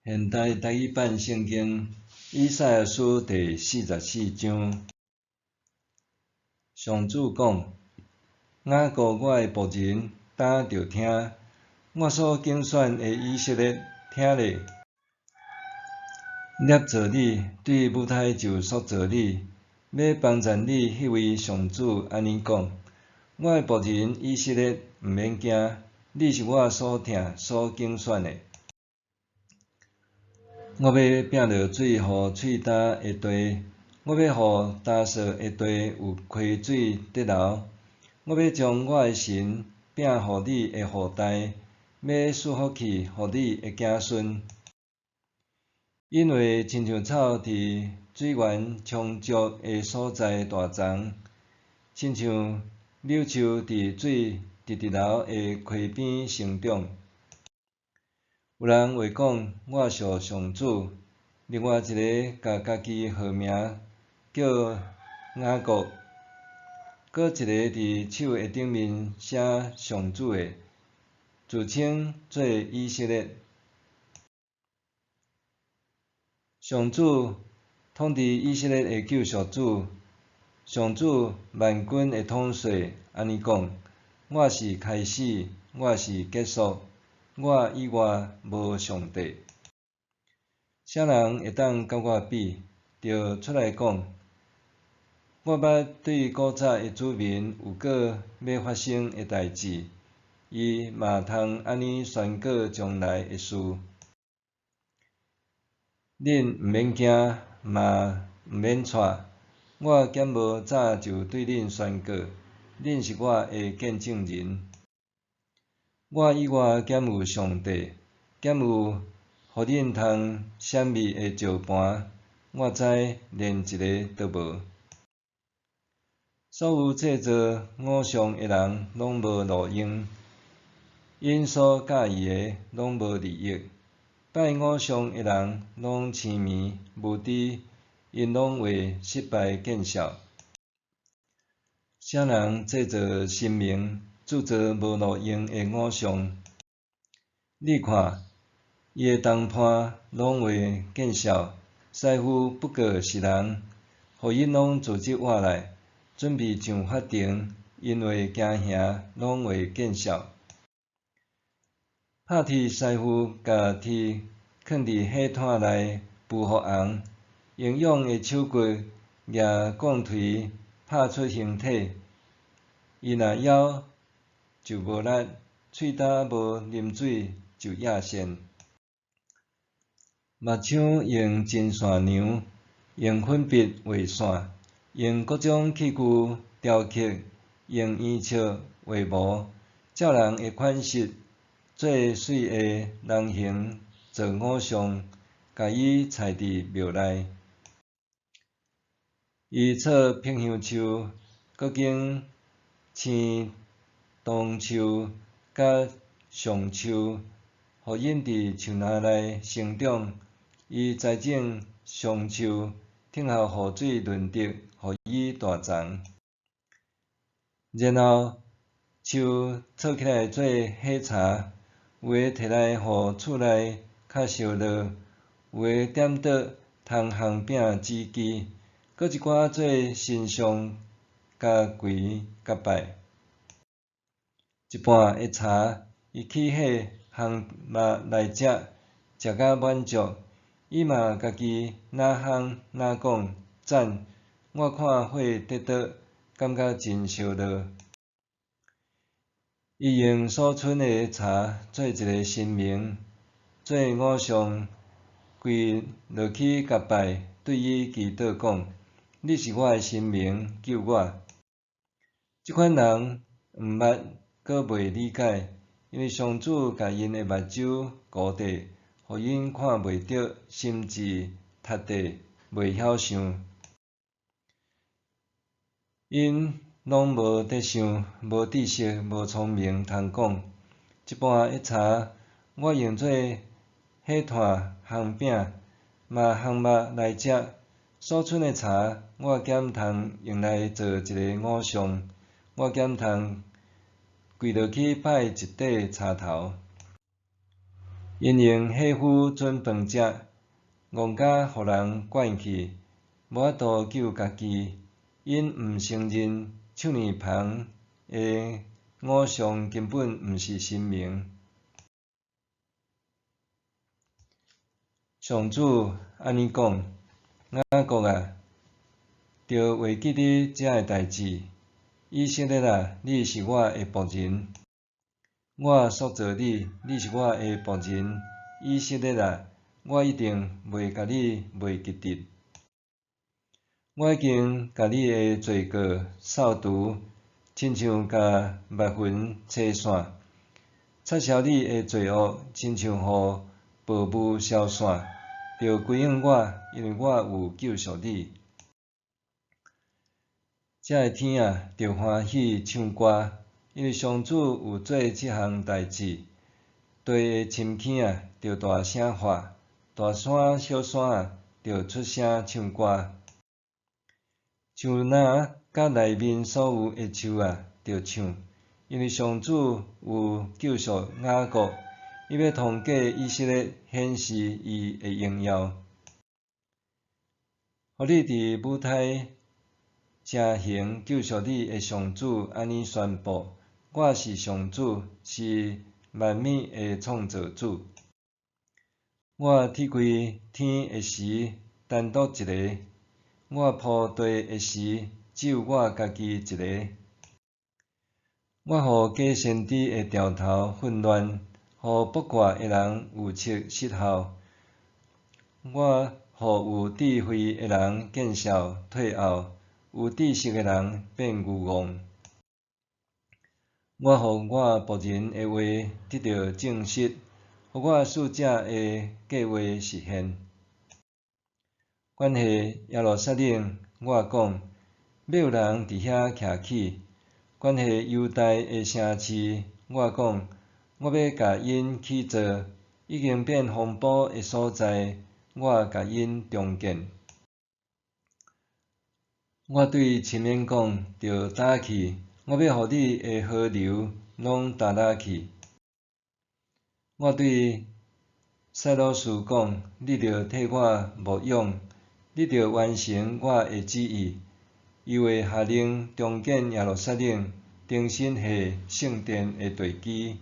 現代台語版聖經以賽亞書第四十四章，上主講：雅各我的僕人，擔著聽，我所揀選的以色列，聽咧！捏造你，對母胎就塑造你，欲幫贊你彼位上主按呢講：我的僕人以色列，毋免驚，你是我所疼、所揀選的。我欲摒落水予喙焦的地，我欲予焦燥的地有溪水得流。我欲將我的神摒予你的後代，欲賜福氣予你的子孫。𪜶會親像草佇水源充足的所在大叢，親像柳樹佇水直直流的溪邊生長。有人會講：我屬上主。另外一个共家己號名叫雅各，閣一个佇手的頂面寫上主的，自稱做以色列。上主統治以色列的救贖主，上主萬軍的統帥按呢講：我是開始，我是結束。我以外無上帝。啥人會當佮我比？著出來講。我捌對古早的子民預告欲發生的代誌，伊嘛通按呢宣告將來的事。恁毋免驚，嘛毋免掣。我敢無早就對恁宣告，恁是我的見證人。我以外敢有上帝？敢有予恁通閃避的石磐？我知連一个都無。所有製造偶像的人攏無路用，𪜶所佮意的攏無利益。拜偶像的人攏癡迷無知，𪜶攏會失敗見笑。啥人製造神明，鑄造無路用的偶像？你看，伊的同伴攏會見笑，師傅不過是人，予𪜶攏組織活來，準備上法庭，𪜶會驚嚇，攏會見笑。拍鐵師傅共鐵囥佇火炭內孵予紅，用勇的手骨夯鋼槌拍出形體。伊若枵就無力，喙焦無啉水就徛線。目槍用針線量，用粉筆畫線，用各種器具雕刻，用鉛尺畫模，照人的款式做媠的人形做偶像，共伊豺佇廟內。伊採柏香樹，閣經青桐樹佮橡樹，予𪜶佇樹林內生長。伊栽種松樹，等候雨水潤澤，予伊大叢。然後樹採起來做火柴，有的提來予厝內較燒熱，有的點桌通烘餅止飢，閣一寡做神像，共跪共拜。一半的柴，伊起火烘肉來食，食甲滿足。伊嘛家己若烘若講讚，我看火得桌，感覺真燒熱。伊用所賰的柴做一个神明，做偶像，跪落去共拜，對伊祈禱講：你是我的神明，救我！這款人毋捌，閣袂理解，因為上主共𪜶的目睭糊地，予𪜶看袂著，心智窒地，袂曉想。𪜶攏無得想，無知識，無聰明，通講。一半的柴，我用做火炭烘餅，嘛烘肉來食。所賰的柴，我敢通用來做一个偶像，我敢通跪落去拜一塊柴頭。𪜶用火斧准飯食，戇甲予人慣去，無法度救家己。𪜶毋承認手耳旁的偶像根本毋是神明。上主按呢講：雅各啊，著會記得這个代誌。以色列啊，你是我的僕人，我塑造你，你是我的僕人。以色列啊，我一定袂共你袂記得。我已經共你的罪過掃除，親像共密雲吹散；擦消你的罪惡，親像予薄霧消散。著歸向我，因為我有救贖你。這个天啊，著歡喜唱歌，因為上主有做這項代誌。地的深坑啊，著大聲喊；大山小山啊，著出聲唱歌。樹林佮內面所有的樹啊，著唱，因為上主有救贖雅各，伊欲通過以色列顯示伊的榮耀。予你佇母胎成形救贖你的上主按呢宣布：我是上主，是萬物的創造主。我鐵開天的時，單獨一个；我鋪地的時，只有我家己一个。我予假先知的兆頭混亂，予卜卦的人預測失效。我予有智慧的人見笑退後，有知識的人變愚戇。我予我僕人的話得著證實，予我使者的計劃實現。關係耶路撒冷，我講，欲有人佇遐徛起；關係猶大的城市，我講，我欲共𪜶起造，已經變荒蕪的所在，我共𪜶重建。我對深淵講，著乾去；我欲予你的河流攏焦焦去。我對賽魯士講，你著替我牧養，你著完成我的旨意。伊會下令重建耶路撒冷，重新下聖殿的地基。